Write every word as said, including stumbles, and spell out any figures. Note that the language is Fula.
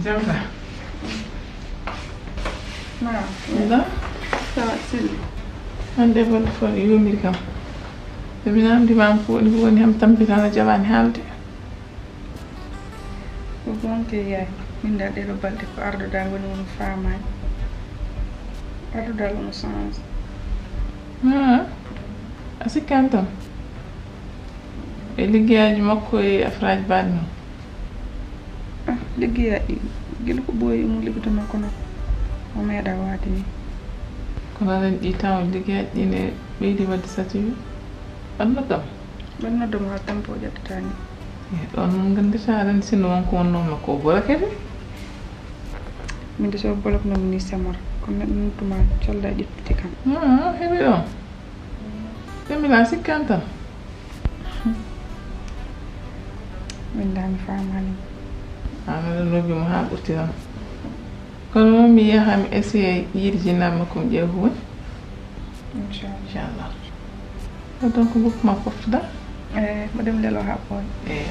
Jamta. Naam. Nda? Sawa, selli. Hannde balɗe fo yomiri kam. Ɓe mi namdi ma ko woni ko woni ham tampitana jaɓani haalde. Ko bonke yaay. Min da ɗeɗo balɗe ko ardoɗal woni woni faamaani. Ardoɗal woni change. Ha? A sikkan tan? E liggeyaaji makko e afraaji baɗno? Ah, liggeyaaji ɗi gila ko ɓooyi mo liggito makko no. O meeɗa waade ni. Kono aɗa anndi taw liggeyaaji ɗi ne ɓeydi waɗde satiwi? Ɓanno kam? Ɓanno ɗum haa tampo ƴettataani. E ɗon noon nganndata aɗa anndi sinno wonko wonnoo makko o bora kadi. Min de so bolok no min semor. Kono neɗɗo noon tuma calda ƴettiti kam. Ah, heɓi ɗon. Ɓe mi la sikkan tan. Min da mi faamaani. An aɗa lobbi mo haa ɓurti tan. Kono noon mi yaha mi essayé yiide jinnaɓe makko mi ƴeewa ko woni. Inchallah. Inchallah. Ko donc bukma poftuɗa? Eh, mboɗo mi lelo haa ɓooya. Eyi.